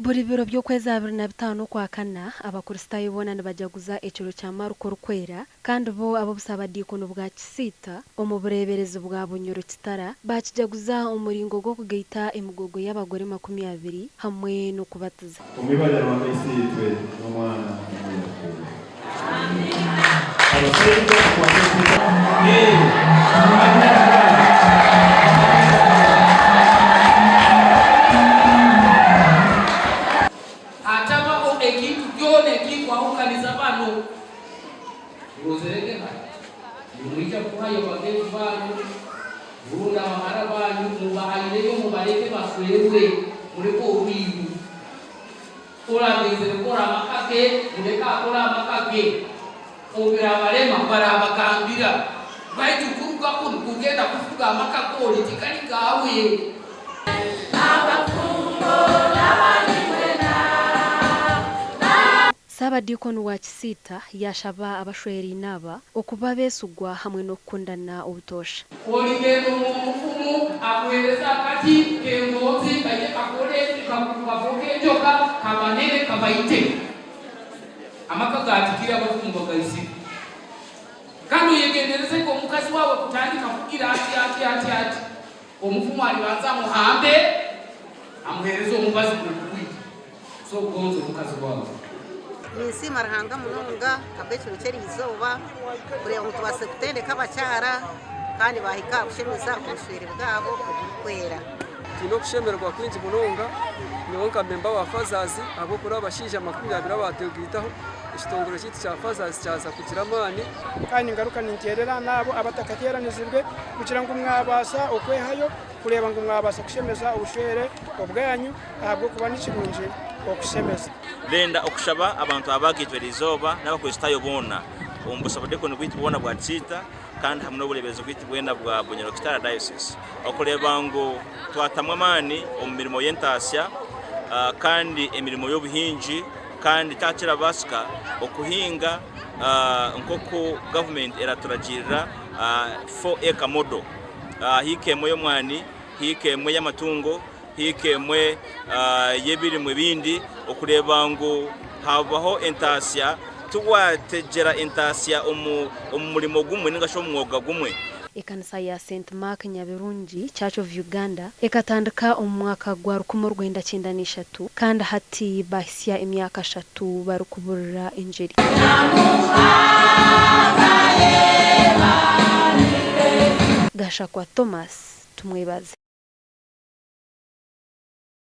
Buri biro by'okwezi 25 Okwakana, Abakristaayo boona nibajaguza ekiro kya Mariko Orikwera, kandi bo ab'obusabadiikoni bwa Kisiita omu bureeberezi bwa Bunyoro Kitara baakijaguza omu muringo gw'okugaita emigogo y'abagore 20 hamwe n'okubatiza. Omu ibara lya Ruhanga Isiitwe, n'Omwana, n'Omwoyo Arikwera. Abasaija kukwata empeta. Hatabaho ekintu kyona ekikwahukaniza banu. Murozerege hati, nimwija kuhayo bagenzi banyu rundi abahara banyu, mubahaireyo mubaleke baswerwe, muleke obwiru. Oragenzere kukora amaka ge, muleke akole amaka ge. Obu birabalema, barabagambira. Baitu kuruga kunu kugenda kufuga amaka g'oli tikali gaawe. Ssaabadiikoni wa Kisiita yaashaba abashweraine aba okuba abeesigwa hamwe n'okukundana obutoosha. Oligenda omu mufumu akuhereze akati k'engonzi kaije kakore kafooke enjoka kabanene kabaite. Amaka gaatikire abafumu bagaizire. Kandi oyegendereze nk'omukazi waawe kutandika kugira ati ati ati ati, omufumu alibanza amuhambe amuhereze omubazi gw'okukwita. So gonza omukazi waawe. Ninsiima Ruhanga munonga ahabw'ekiro ky'eriizooba kureeba ngu tubaasize kutendeka abakyara kandi baahika aha kushemeza obushwere bwabo oburikwera. Twine okushemererwa kwingi munonga nyowe nka memba wa Fathers ahabw'okuba abashaija 20 abaatwegaitaho ekitongore kyaitu kya Fathers kyaza kugira amaani. Kandi ningaruka ninteerera n'abo abatakateeranizibwe kugira ngu mwabaasa okwehayo kureeba ngu mwabaasa kushemeza obushwere obwanyu ahabw'okuba ni kirungi okushemeza. Ndenda okushaba abantu abagaitwe eriizooba n'Abakristaayo boona omu busabadikoni bwaitu bwona bwa Kiita kandi hamwe n'obureeberezi bwaitu bwena bwa Bunyoro Kitara Diocese okureeba ngu twatamu amaani omu mirimo y'entaasya kandi emirimo y'obuhingi kandi kyakirabaasika okuhinga nk'oku gavumenti eraturagiirira 4 acre model. Hiika emwe y'omwani, hiika emwe y'amatungo, hiika emwe y'ebirimwa ebindi okureeba ngu haabaho entaasya tiwategyera entaasya omu murimo gumwe ninga shi omu mwoga gumwe. Ekanisa ya Saint Mark Nyabirungi Church of Uganda ekatandika omu mwaka gwa 1993 kandi hati bahisya emyaka ashatu barikuburira engiri. Gashakwa Thomas Tumwebaze.